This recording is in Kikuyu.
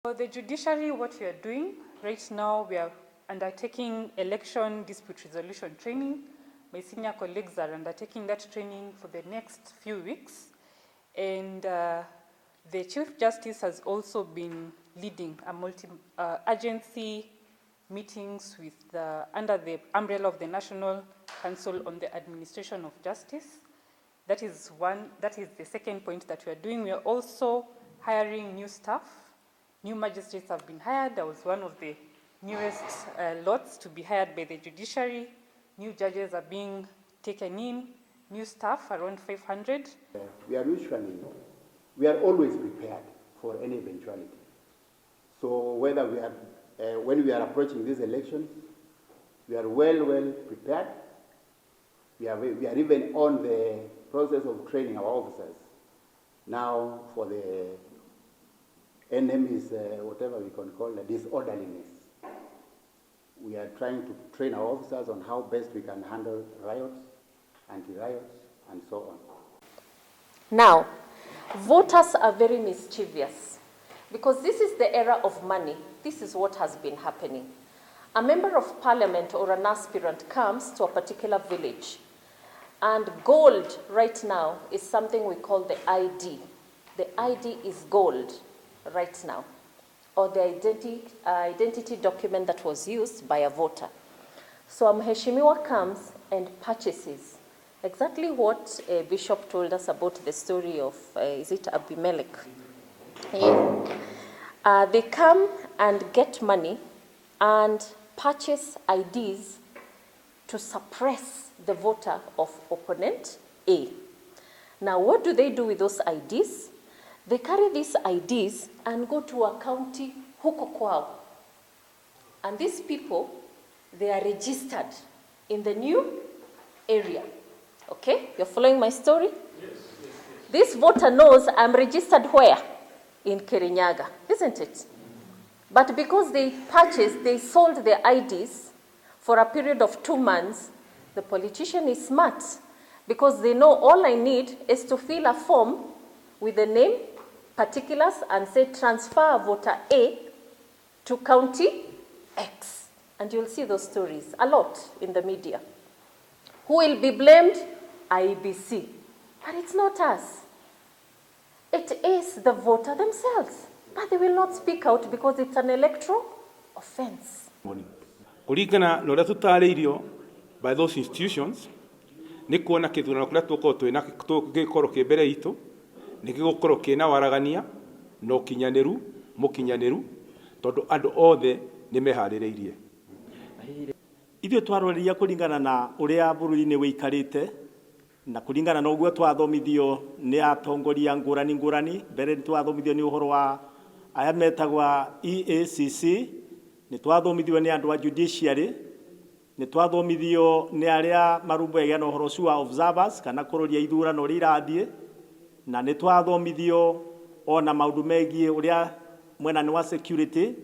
For the judiciary, what we are doing right now, we are undertaking election dispute resolution training. My senior colleagues are undertaking that training for the next few weeks. And the Chief Justice has also been leading a multi-agency meetings under the umbrella of the National Council on the Administration of Justice. That is one, that is the second point that we are doing. We are also hiring new staff. New magistrates have been hired. I was one of the newest lots to be hired by the judiciary. New judges are being taken in, new staff, around 500. We are always prepared for any eventuality. So when we are approaching these elections, we are well prepared. We are even on the process of training our officers now for the enemies, whatever we can call it, disorderliness. We are trying to train our officers on how best we can handle riots, anti-riots, and so on. Now, voters are very mischievous because this is the era of money. This is what has been happening. A member of parliament or an aspirant comes to a particular village, and gold right now is something we call the ID. The ID is gold right now, or the identity document that was used by a voter. So a mheshimiwa comes and purchases exactly what Bishop told us about the story of, is it Abimelech? Yeah. They come and get money and purchase IDs to suppress the voter of opponent A. Now, what do they do with those IDs? They carry these IDs and go to a county huko kwao. And these people, they are registered in the new area. Okay? You're following my story? Yes. This voter knows I'm registered where? In Kirinyaga, isn't it? But because they purchased, they sold their IDs for a period of 2 months, the politician is smart because they know all I need is to fill a form with the name, particulars, and say transfer voter A to county X. And you'll see those stories a lot in the media. Who will be blamed? IEBC. But it's not us. It is the voter themselves. But they will not speak out because it's an electoral offense. Kũringana na ũrĩa tũtarĩirio by those institutions, nĩ kuona kĩthurano kĩrĩa tũgũkorwo twĩna gĩkorwo kĩ mbere itũ nĩ gĩgũkorwo kĩna waragania na ũkinyanĩru mũkinyanĩru, tondũ andũ othe nĩ meharĩrĩirie. Ithuĩ twaroreria kũringana na ũrĩa bũrũri-inĩ wĩikarĩte na kũringana na ũguo twathomithio nĩ atongoria ngũrani ngũrani. Mbere nĩ twathomithio nĩ ũhoro wa aya metagwa EACC, nĩ twathomithio nĩ andũ a judiciary, nĩ twathomithio nĩ arĩa marũmbũyagia na ũhoro ũcio wa observers kana kũroria ithurano ũrĩa irathiĩ, na nĩ twathomithio ona maũndũ megiĩ ũrĩa mwena-inĩ wa security.